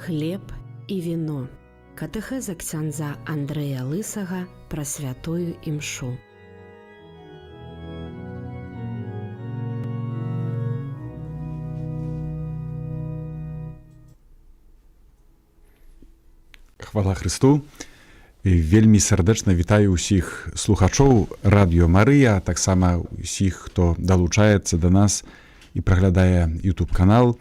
Хлеб і віно. Катэхеза ксяндза Андрэя Лысага пра святую імшу. Хвала Христу. Вельмі сардэчна вітаю ўсіх слухачоў Радыё Марыя, таксама ўсіх, хто далучаецца да нас і праглядае YouTube канал.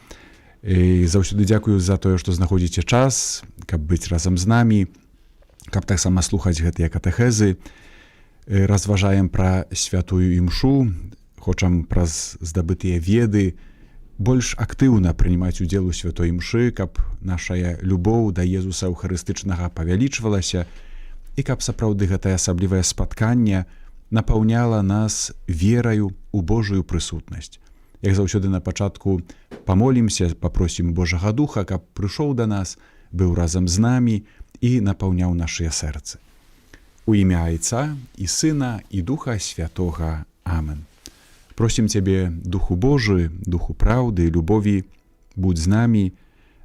І заўсёды дзякую за тое, што знаходзіце час, каб быць разам з намі, каб таксама слухаць гэтыя катэхезы. Разважаем пра святую імшу, хочам праз здабытыя веды больш актыўна прынімаць удзел у святой імшы, каб нашая любоў да Езуса Эўхарыстычнага павялічвалася і каб сапраўды гэтае асаблівае спатканне напаўняла нас вераю у Божую прысутнасць. Як заўсёды на пачатку памолімся, папросім Божага Духа, каб прыйшоў да нас, быў разам з намі і напаўняў нашыя сэрцы. У імя Айца і Сына і Духа Святога. Амен. Просім Цябе, Духу Божы, Духу праўды і любові, будзь з намі,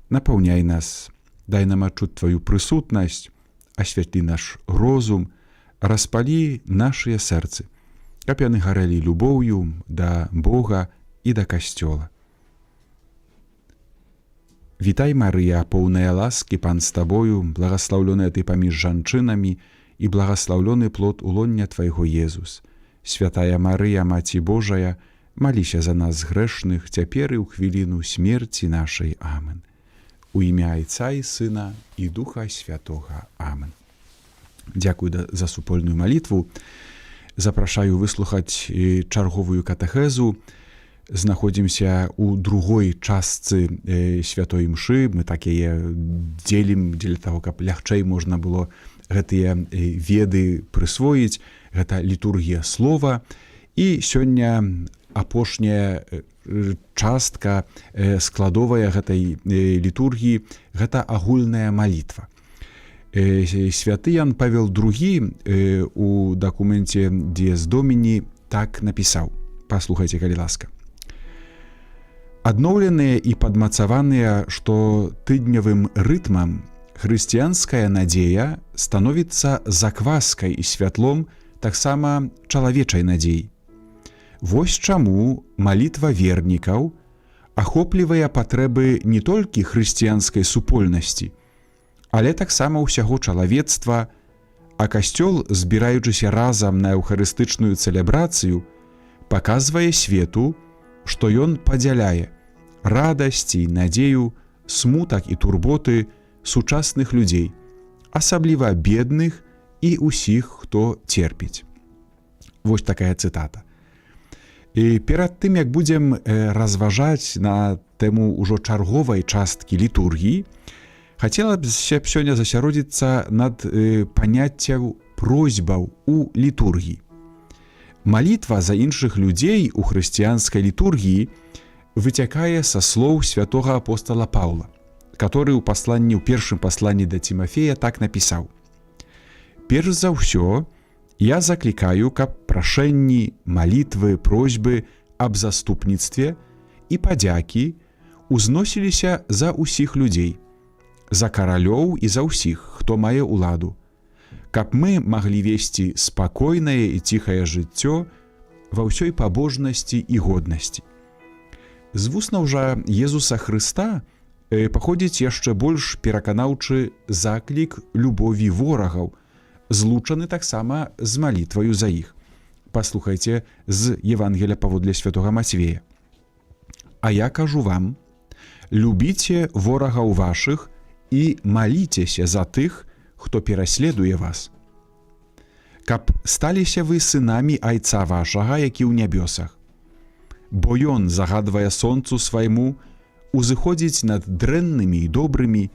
напаўняй нас, дай нам адчуць Тваю прысутнасць, асвятлі наш розум, распалі нашыя сэрцы, каб яны гарэлі любоўю да Бога і да Касцёла. Вітай, Марыя, поўная ласкі, Пан з табою, благаслаўлёная ты паміж жанчынамі, і благаслаўлёны плод улоння Твайго Езус. Святая Марыя, Маці Божая, маліся за нас грэшных, цяпер і ў хвіліну смерці нашай. Амен. У імя Айца і Сына і Духа Святога. Амен. Дзякую за супольную малітву. Запрашаю выслухаць чарговую катэхезу. Знаходзімся ў другой частцы святой імшы. Мы так яе дзелім дзеля таго, каб лягчэй можна было гэтыя веды прысвоіць. Гэта літургія слова. І сёння апошняя частка складовая гэтай літургіі, гэта агульная малітва. Святы Ян Павел II у дакуменце Dies Domini так напісаў. Паслухайце, калі ласка. Адноўленыя і падмацаваныя штотыдневым рытмам, хрысціянская надзея становіцца закваскай і святлом таксама чалавечай надзеі. Вось чаму малітва вернікаў ахоплівае патрэбы не толькі хрысціянскай супольнасці, але таксама ўсяго чалавецтва, а касцёл, збіраючыся разам на эўхарыстычную цэлебрацыю, паказвае свету, што ён падзяляе радасць і надзею, смутак і турботы сучасных людзей, асабліва бедных і ўсіх, хто церпіць. Вось такая цытата. І перад тым, як будзем разважаць на тэму ўжо чарговай часткі літургіі, хацела б сёння засяродзіцца над паняццем просьбаў у літургіі. Малітва за іншых людзей у хрысціянскай літургіі выцякае са слоў святога апостала Паўла, который ў пасланні, ў першым пасланні да Цімафея так напісаў: Перш за ўсё, я заклікаю, каб прашэнні, малітвы, просьбы аб заступніцтве і падзякі узносіліся за ўсіх людзей, за каралёў і за ўсіх, хто мае ўладу, каб мы маглі весці спакойнае і ціхае жыццё ва ўсёй пабожнасці і годнасці. З вуснаў жа Езуса Хрыста паходзіць яшчэ больш пераканаўчы заклік любові ворагаў, злучаны таксама з малітваю за іх. Паслухайце з Евангеля паводле святога Мацвея. А я кажу вам, любіце ворагаў вашых і маліцеся за тых, хто пераследуе вас. Каб сталіся вы сынамі Айца вашага, які ў нябёсах. Бо ён загадвае сонцу свайму узыходзіць над дрэннымі і добрымі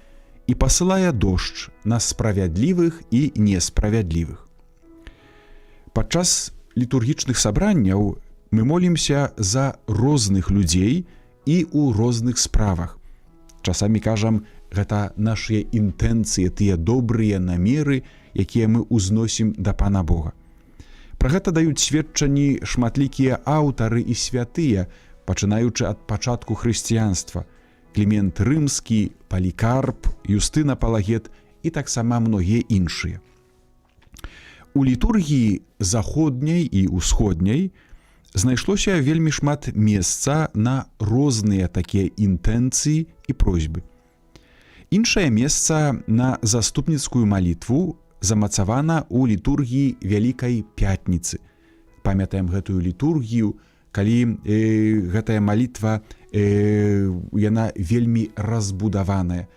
і пасылае дождж на справядлівых і несправядлівых. Падчас літургічных сабранняў мы молімся за розных людзей і ў розных справах. Часамі кажам, гэта нашыя інтэнцыі, тыя добрыя намеры, якія мы ўзносім да Пана Бога. Пра гэта даюць сведчанні шматлікія аўтары і святыя, пачынаючы ад пачатку хрысціянства. Клімент Рымскі, Палікарп, Юстын Апалагет і таксама многія іншыя. У літургіі заходняй і ўсходняй знайшлося вельмі шмат месца на розныя такія інтэнцыі і просьбы. Іншае месца на заступніцкую малітву замацавана ў літургіі Вялікай Пятніцы. Памятаем гэтую літургію, калі гэтая малітва яна вельмі разбудаваная,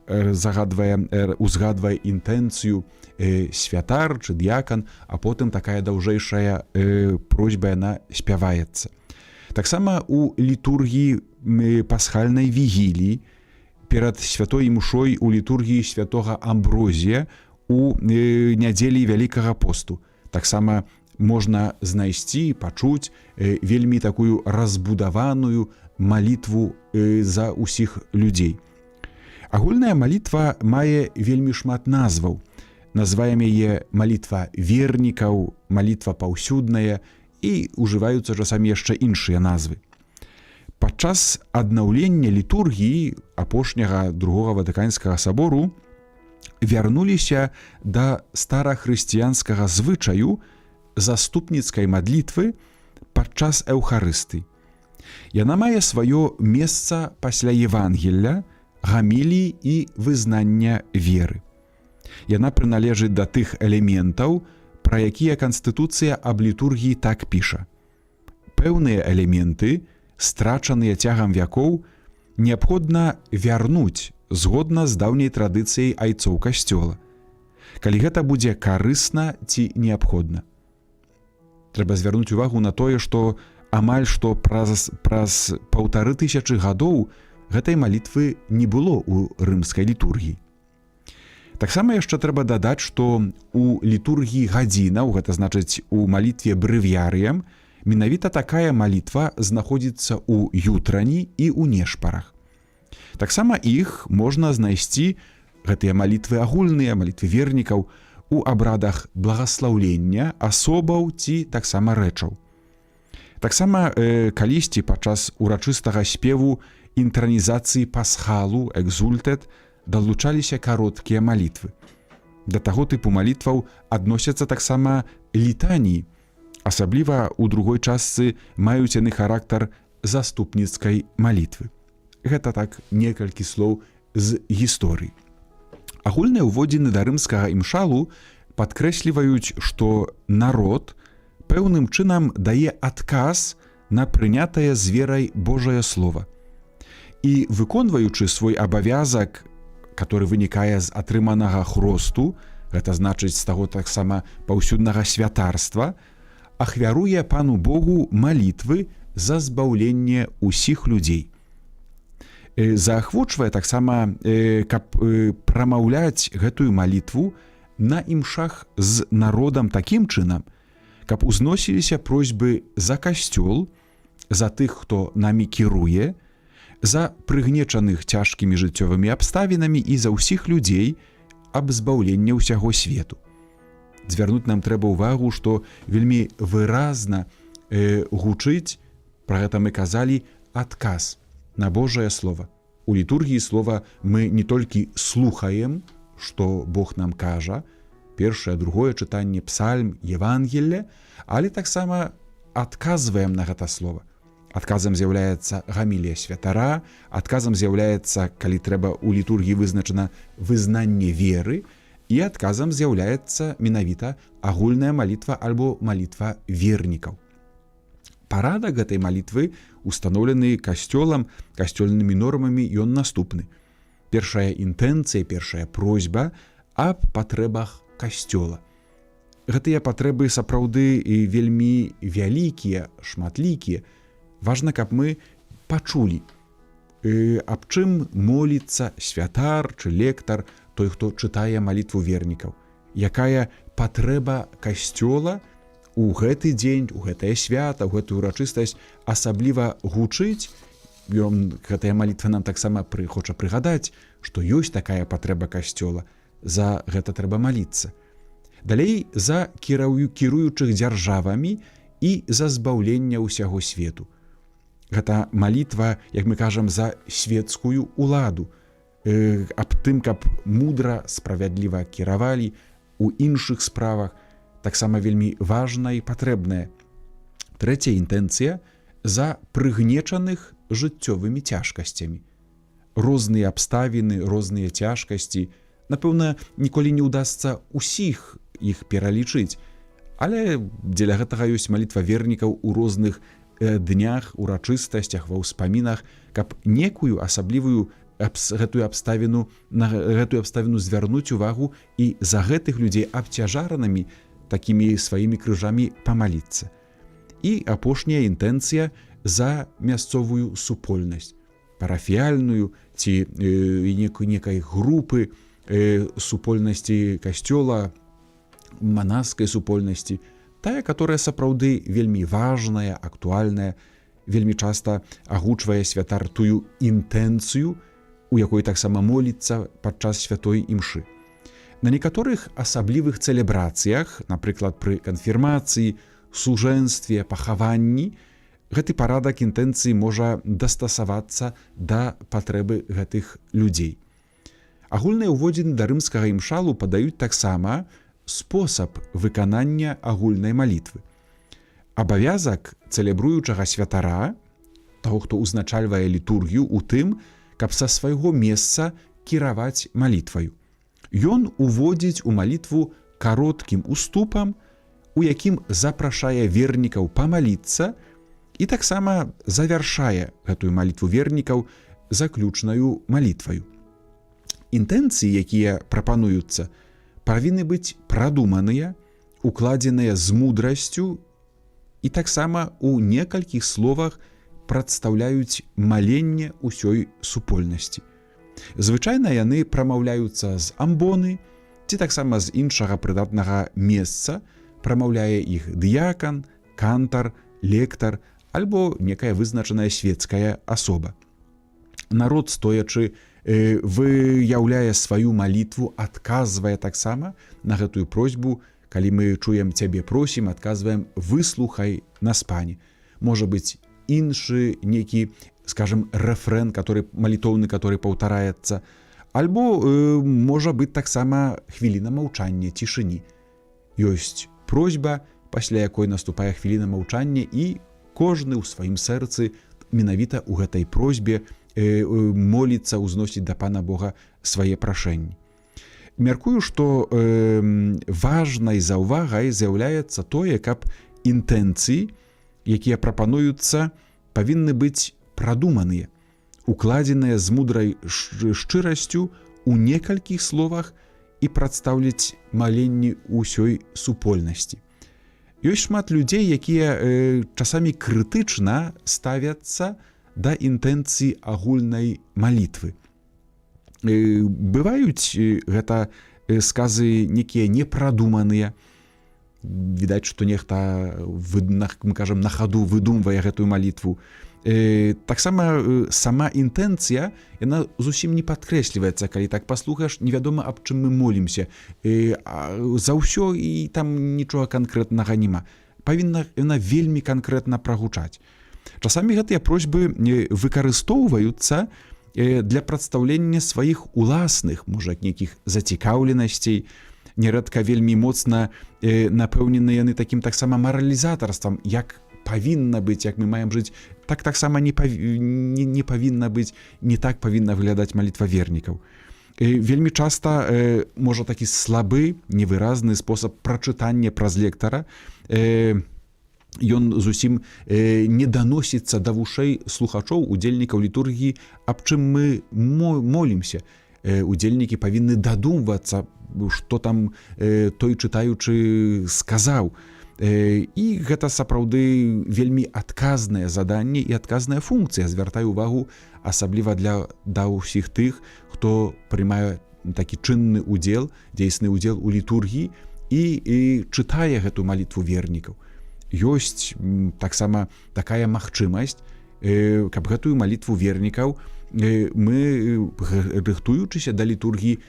загадвае, узгадвае інтэнцыю святар чы д'якан, а потым такая даўжэйшая просьба, яна спяваецца. Таксама у літургіі пасхальнай вігіліі, перад святой імшой, у літургіі святога Амброзія у нядзелі Вялікага посту таксама можна знайсці, пачуць вельмі такую разбудаваную малітву за ўсіх людзей. Агульная малітва мае вельмі шмат назваў. Называем яе малітва вернікаў, малітва паўсюдная, і ўжываюцца часамі яшчэ іншыя назвы. Падчас аднаўлення літургіі апошняга Другога Ватыканскага сабору вярнуліся да старахрысціянскага звычаю заступніцкай мадлітвы падчас Эўхарысты. Яна мае сваё месца пасля Евангелля, гаміліі і вызнання веры. Яна прыналежыць да тых элементаў, пра якія канстытуцыя аб літургіі так піша: «Пэўныя элементы, страчаныя цягам вякоў, неабходна вярнуць згодна з даўняй традыцыяй айцоў касцёла, калі гэта будзе карысна ці неабходна». Трэба звярнуць увагу на тое, што амаль што праз 1500 гадоў гэтай малітвы не было ў рымскай літургіі. Таксама яшчэ трэба дадаць, што у літургіі гадзінаў, гэта значыць, у малітве брэвіярыем, менавіта такая малітва знаходзіцца ў ютрані і ў нешпарах. Таксама іх можна знайсці, гэтыя малітвы агульныя, малітвы вернікаў, у абрадах благаслаўлення асобаў ці таксама рэчаў. Таксама калісьці падчас урачыстага спеву інтранізацыі пасхалу «Экзультэт» далучаліся кароткія малітвы. Да таго тыпу малітваў адносяцца таксама літаніі, асабліва ў другой частцы маюць яны характар заступніцкай малітвы. Гэта так некалькі слоў з гісторыі. Агульныя ўводзіны да рымскага імшалу падкрэсліваюць, што народ пэўным чынам дае адказ на прынятае з верай Божае слова. І, выконваючы свой абавязак, который вынікае з атрыманага хросту, гэта значыць, з таго таксама паўсюднага святарства, ахвяруе пану Богу малітвы за збаўленне ўсіх людзей. Заахвочвае таксама, каб прамаўляць гэтую малітву на імшах з народам такім чынам, каб узносіліся просьбы за касцёл, за тых, хто намі кіруе, за прыгнечаных цяжкімі жыццёвымі абставінамі і за ўсіх людзей аб збаўленне ўсяго свету. Звярнуць нам трэба ўвагу, што вельмі выразна гучыць, пра гэта мы казалі, адказ на Божае слова. У літургіі слова мы не толькі слухаем, што Бог нам кажа, першае, другое чытанне, псальм, Евангелле, але таксама адказваем на гэта слова. Адказам з'яўляецца гамілія святара, адказам з'яўляецца, калі трэба, у літургіі вызначана вызнанне веры, і адказам з'яўляецца менавіта агульная малітва альбо малітва вернікаў. Парадак гэтай малітвы, устаноўлены касцёлам, касцёльнымі нормамі, ён наступны. Першая інтэнцыя, першая просьба аб патрэбах касцёла. Гэтыя патрэбы сапраўды і вельмі вялікія, шматлікія. Важна, каб мы пачулі, аб чым моліцца святар чы лектар, той, хто чытае малітву вернікаў. Якая патрэба касцёла у гэты дзень, у гэтае свята, у гэтую урачыстасць асабліва гучыць. Ён, гэтая малітва нам таксама хоча прыгадаць, што ёсць такая патрэба касцёла. За гэта трэба маліцца. Далей за кіруючых дзяржавамі і за збаўлення ўсяго свету. Гэта малітва, як мы кажам, за светскую уладу, аб тым, каб мудра, справядліва кіравалі у іншых справах, таксама вельмі важная і патрэбная. Трэцяя інтэнцыя за прыгнечаных жыццёвымі цяжкасцямі. Розныя абставіны, розныя цяжкасці, напэўна, ніколі не ўдасца ўсіх іх пералічыць, але дзеля гэтага ёсць малітва вернікаў у розных днях, урачыстасцях, ва ўспамінах, каб некую асаблівую гэтую абставіну, на гэтую абставіну звярнуць увагу і за гэтых людзей абцяжаранымі такімі сваімі крыжамі памаліцца. І апошняя інтэнцыя за мясцовую супольнасць, парафіяльную ці некай групы супольнасці касцёла, манаскай супольнасці, тая, которая сапраўды вельмі важная, актуальная, вельмі часта агучвае святар тую інтэнцыю, у якой таксама моліцца падчас святой імшы. На некаторых асаблівых цэлебрацыях, напрыклад, пры канфірмацыі, сужэнстве, пахаванні, гэты парадак інтэнцыі можа дастасавацца да патрэбы гэтых людзей. Агульныя ўводзіны да рымскага імшалу падаюць таксама спосаб выканання агульнай малітвы. Абавязак цэлебруючага святара, таго, хто ўзначальвае літургію, у тым, каб са свайго месца кіраваць малітваю. Ён уводзіць у малітву кароткім уступам, у якім запрашае вернікаў памаліцца, і таксама завяршае гэтую малітву вернікаў заключнаю малітваю. Інтэнцыі, якія прапануюцца, павінны быць прадуманыя, укладзеныя з мудрасцю і таксама ў некалькіх словах прадстаўляюць маленне ўсёй супольнасці. Звычайна яны прамаўляюцца з амбоны ці таксама з іншага прыдатнага месца, прамаўляе іх дыякан, кантар, лектар альбо некая вызначаная светская асоба. Народ, стоячы, выяўляе сваю малітву, адказвае таксама на гэтую просьбу, калі мы чуем «Цябе просім», адказваем «Выслухай нас, Пане». Можа быць іншы некі, скажем, рэфрэн, который малітоўны, который паўтараецца, альбо можа быць таксама хвіліна маўчання, цішыні. Ёсць просьба, пасля якой наступае хвіліна маўчання, і кожны ў сваім сэрцы менавіта ў гэтай просьбе моліцца, узносіць да Пана Бога свае прашэнні. Мяркую, што важнай заўвагай з'яўляецца тое, каб інтэнцыі, якія прапануюцца, павінны быць прадуманыя, укладзеныя з мудрай шчырасцю у некалькіх словах і прадстаўляць маленні ўсёй супольнасці. Ёсць шмат людзей, якія часамі крытычна ставяцца да інтэнцыі агульнай малітвы. Бываюць гэта сказы некія непрадуманыя. Відаць, што нехта, мы кажам, на хаду выдумвае гэтую малітву. Таксама сама інтэнцыя, яна зусім не падкрэсліваецца, калі так паслухаеш, невядома, аб чым мы молімся. За ўсё і там нічога канкрэтнага няма. Павінна яна вельмі канкрэтна прагучаць. Часамі гэтыя просьбы выкарыстоўваюцца для прадстаўлення сваіх уласных, можа, нейкіх зацікаўленасцей, нерэдка вельмі моцна напэўнены яны такім таксама маралізатарствам, як павінна быць, як мы маем жыць, так таксама не павінна быць, не так павінна выглядаць малітва вернікаў. Вельмі часта можа такі слабы, невыразны спосаб прачытання праз лектара, ён зусім не даносіцца да вушэй слухачоў, удзельнікаў літургіі, аб чым мы молімся. Удзельнікі павінны дадумвацца, што там той чытаючы сказаў. І гэта сапраўды вельмі адказнае заданне і адказная функцыя. Звяртаю увагу асабліва да ўсіх тых, хто прымае такі чынны удзел, дзейсны удзел у літургіі і чытае гэту малітву вернікаў. Ёсць таксама такая магчымасць, каб гэтую малітву вернікаў мы, рыхтуючыся да літургіі,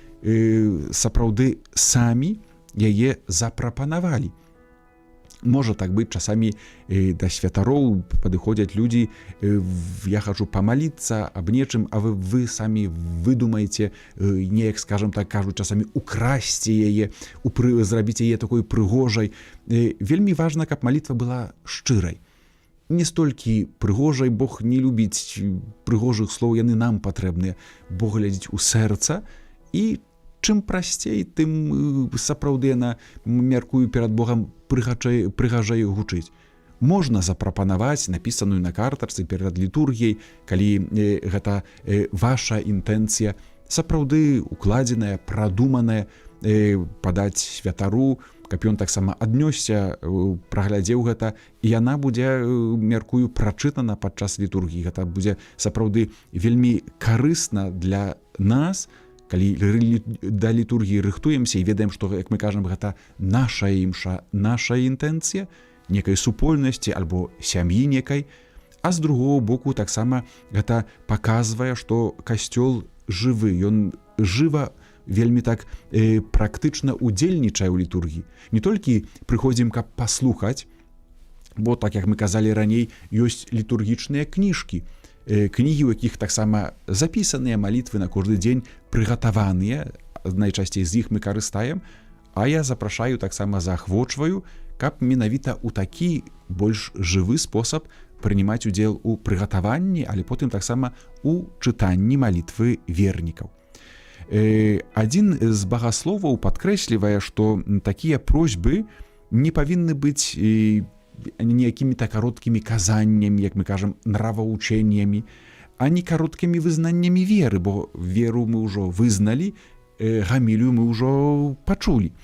сапраўды самі яе запрапанавалі. Можа так быць, часамі да святароў падыходзяць людзі: «Я хачу памаліцца аб нечым, а вы самі выдумаеце неяк, скажем так, кажуць часамі, украсці яе, зрабіць яе такой прыгожай». Вельмі важна, каб малітва была шчырай, не столькі прыгожай. Бог не любіць прыгожых слоў, яны нам патрэбныя. Бог глядзіць у сэрца, і чым прасцей, тым сапраўды яна, мяркую, перад Богам прыгажэй гучыць. Можна запрапанаваць напісаную на картачцы перад літургіяй, калі гэта ваша інтэнцыя, сапраўды укладзеная, прадуманая, падаць святару, каб ён таксама аднёсся, праглядзеў гэта, і яна будзе, мяркую, прачытана падчас літургіі. Гэта будзе сапраўды вельмі карысна для нас, калі да літургіі рыхтуемся і ведаем, што, як мы кажам, гэта наша імша, наша інтэнцыя некай супольнасці альбо сям'і некай. А з другого боку, таксама гэта паказвае, што касцёл жывы, ён жыва вельмі так практычна удзельнічае ў літургіі. Не толькі прыходзім, каб паслухаць, бо, так як мы казалі раней, ёсць літургічныя кніжкі, кнігі, у якіх таксама запісаныя малітвы на кожны дзень, прыгатаваныя, найчасцей з іх мы карыстаем. А я запрашаю таксама, заахвочваю, каб менавіта ў такі больш жывы спосаб прынімаць удзел у прыгатаванні, але потым таксама у чытанні малітвы вернікаў. Адзін з багасловаў падкрэслівае, што такія просьбы не павінны быць ніякімі-то кароткімі казаннямі, як мы кажам, нравоучениями, а не кароткімі вызнаннямі веры, бо веру мы ўжо вызналі, гамілію мы ўжо пачулі.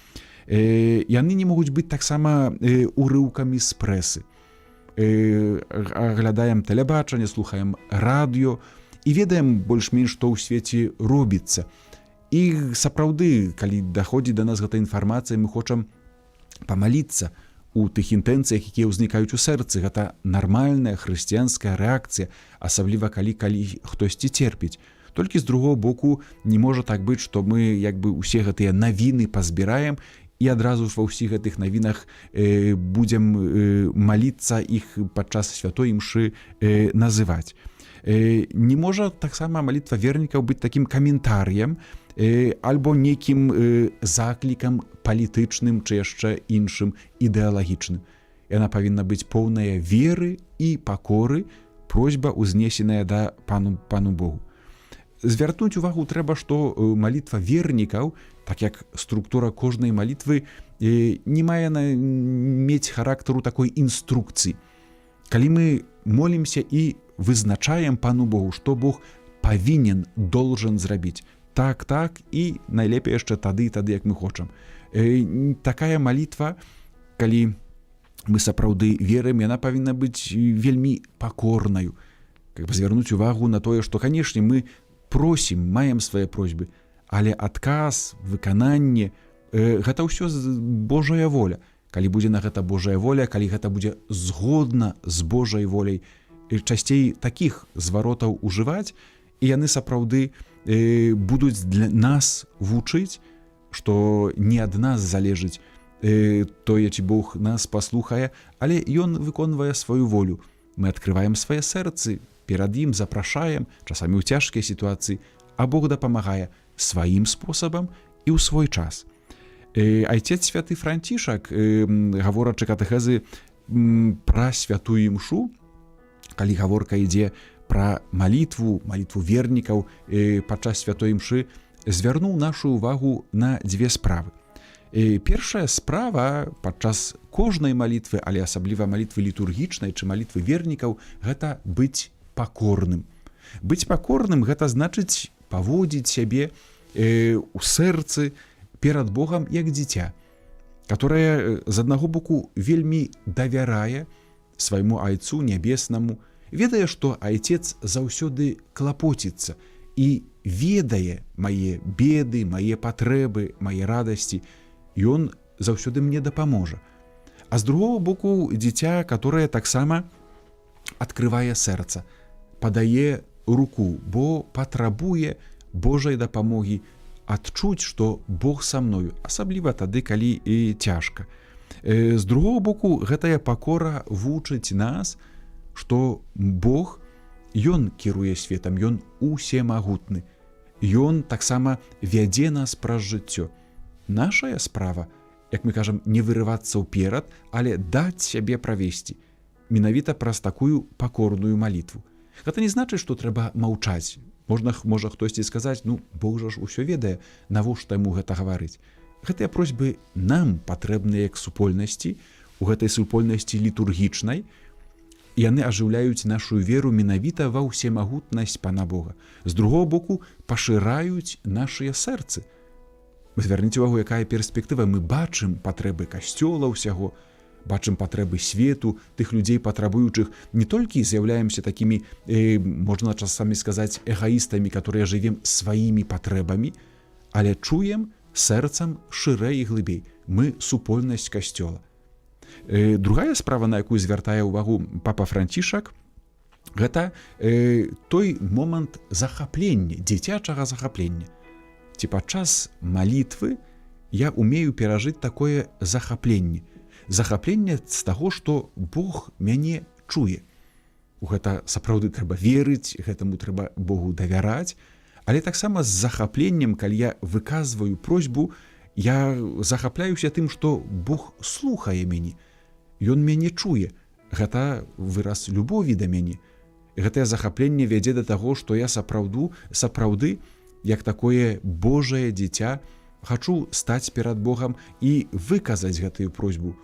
Яны не могуць быць таксама урыўкамі з прэсы. Аглядаем тэлебачанне, слухаем радыё і ведаем больш-менш, што ў свеце робіцца. І сапраўды, калі даходзіць да нас гэта інфармацыя, мы хочам памаліцца у тых інтэнцыях, якія ўзнікаюць у сэрцы. Гэта нармальная хрысціянская рэакцыя, асабліва калі хтосьці церпіць. Толькі, з другого боку, не можа так быць, што мы як бы усе гэтыя навіны пазбіраем і адразу ж ва ўсіх гэтых навінах будзем маліцца, іх падчас святой імшы называць. Не можа таксама малітва вернікаў быць такім каментарыем альбо нейкім заклікам палітычным ці яшчэ іншым ідэалагічным. Яна павінна быць поўная веры і пакоры, просьба, узнесеная да пану Богу. Звярнуць увагу трэба, што малітва вернікаў, так як структура кожнай малітвы, не мае мець характару такой інструкцыі. Калі мы молімся і вызначаем пану Богу, што Бог павінен, должен зрабіць так і найлепей яшчэ тады і тады, як мы хочам. Такая малітва, калі мы сапраўды верым, яна павінна быць вельмі пакорнаю. Как бы звярнуць увагу на тое, што, канешне, мы просім, маем свае просьбы, але адказ, выкананне, гэта ўсё Божая воля. Калі будзе на гэта Божая воля, калі гэта будзе згодна з Божай воляй, часцей такіх зваротаў ужываць, і яны сапраўды будуць для нас вучыць, што не ад нас залежыць тое, ці Бог нас паслухае, але ён выконвае сваю волю. Мы адкрываем свае сэрцы перад ім, запрашаем, часамі ў цяжкія сітуацыі, а Бог дапамагае сваім спосабам і ў свой час. Айцец святы Францішак, гаворачы катэхезы пра святую імшу, калі гаворка ідзе пра малітву вернікаў падчас святой імшы, звярнуў нашу ўвагу на дзве справы. Першая справа падчас кожнай малітвы, але асабліва малітвы літургічнай чы малітвы вернікаў, гэта быць пакорным. Быць пакорным — гэта значыць паводзіць сябе у сэрцы перад Богам як дзіця, которое з аднаго боку вельмі давярае свайму айцу нябеснаму, ведае, што айцец заўсёды клапоціцца і ведае мае беды, мае патрэбы, мае радасці, ён заўсёды мне дапаможа. А з другого боку, дзіця, которое таксама адкрывае сэрца, падае руку, бо патрабуе Божай дапамогі, адчуць, што Бог са мною, асабліва тады, калі і цяжка. З другого боку, гэтая пакора вучыць нас, што Бог, ён кіруе светам, ён усемагутны. Ён таксама вядзе нас праз жыццё. Нашая справа, як мы кажам, не вырывацца ўперад, але даць сябе правесці, менавіта праз такую пакорную малітву. Гэта не значыць, што трэба маўчаць. Можа хтосьці сказаць: «Ну, Бог жа ж усё ведае, навошта яму гэта гаварыць?» Гэтыя просьбы нам патрэбныя як супольнасці, у гэтай супольнасці літургічнай, яны ажыўляюць нашу веру менавіта ва ўсемагутнасць Пана Бога. З другого боку, пашыраюць нашыя сэрцы. Звярніце увагу, якая перспектыва: мы бачым патрэбы касцёла ўсяго, бачым патрэбы свету, тых людзей патрабуючых, не толькі з'яўляемся такімі, можна часамі сказаць, эгоістамі, которые жывем сваімі патрэбамі, але чуем сэрцам шырэй і глыбей. Мы супольнасць касцёла. Другая справа, на якую звяртае ўвагу папа Францішак, гэта той момант захаплення, дзіцячага захаплення. Ці падчас малітвы я умею перажыць такое захапленне? Захапленне з таго, што Бог мяне чуе. У гэта сапраўды трэба верыць, гэтаму трэба Богу давяраць, але таксама з захапленнем, калі я выказваю просьбу, я захапляюся тым, што Бог слухае мяне. Ён мяне чуе. Гэта выраз любові да мяне. Гэтае захапленне вядзе да таго, што я сапраўды, як такое Божае дзіця, хачу стаць перад Богам і выказаць гэтую просьбу.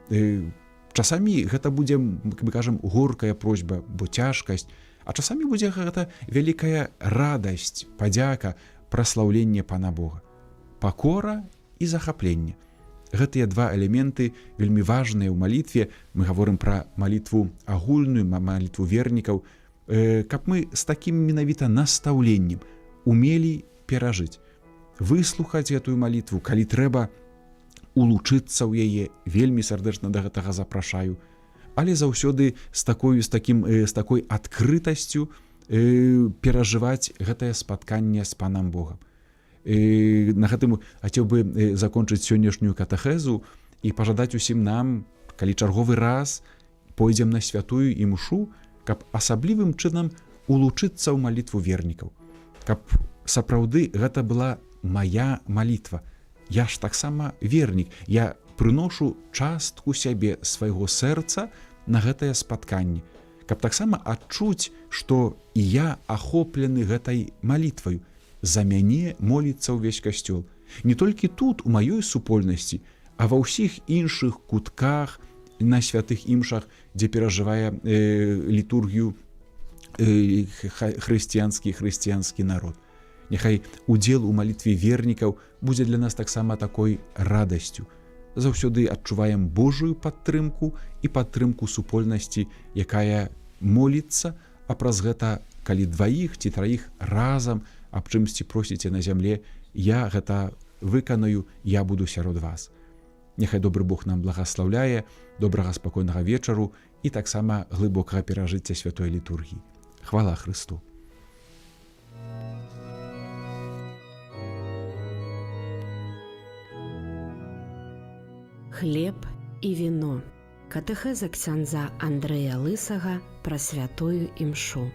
Часамі гэта будзе, як мы кажам, горкая просьба, бо цяжкасць, а часамі будзе гэта вялікая радасць, падзяка, праслаўленне Пана Бога. Пакора і захапленне. Гэтыя два элементы вельмі важныя ў малітве. Мы гаворым пра малітву агульную, малітву вернікаў, каб мы з такім менавіта настаўленнем умелі перажыць, выслухаць гэтую малітву, калі трэба, улучыцца ў яе, вельмі сардэчна да гэтага запрашаю, але заўсёды з такой адкрытасцю перажываць гэтае спатканне з Панам Богам. На гэтым хацеў бы закончыць сённяшнюю катэхезу і пажадаць усім нам, калі чарговы раз пойдзем на святую імшу, каб асаблівым чынам улучыцца ў малітву вернікаў, каб сапраўды гэта была моя малітва. Я ж таксама вернік, я прыношу частку сябе, свайго сэрца на гэтае спатканне, каб таксама адчуць, што і я ахоплены гэтай малітваю. За мяне моліцца ўвесь касцёл. Не толькі тут, у маёй супольнасці, а ва ўсіх іншых кутках на святых імшах, дзе перажывае літургію хрысціянскі народ. Няхай удзел у малітве вернікаў будзе для нас таксама такой радасцю. Заўсёды адчуваем Божую падтрымку і падтрымку супольнасці, якая моліцца, а праз гэта, калі дваіх ці траіх разам аб чымсьці просіце на зямле, я гэта выканаю, я буду сярод вас. Няхай добры Бог нам благаслаўляе, добрага спакойнага вечару і таксама глыбокага перажыцця святой літургіі. Хвала Хрысту. Хлеб і віно. Катэхеза ксяндза Андрэя Лысага пра святую імшу.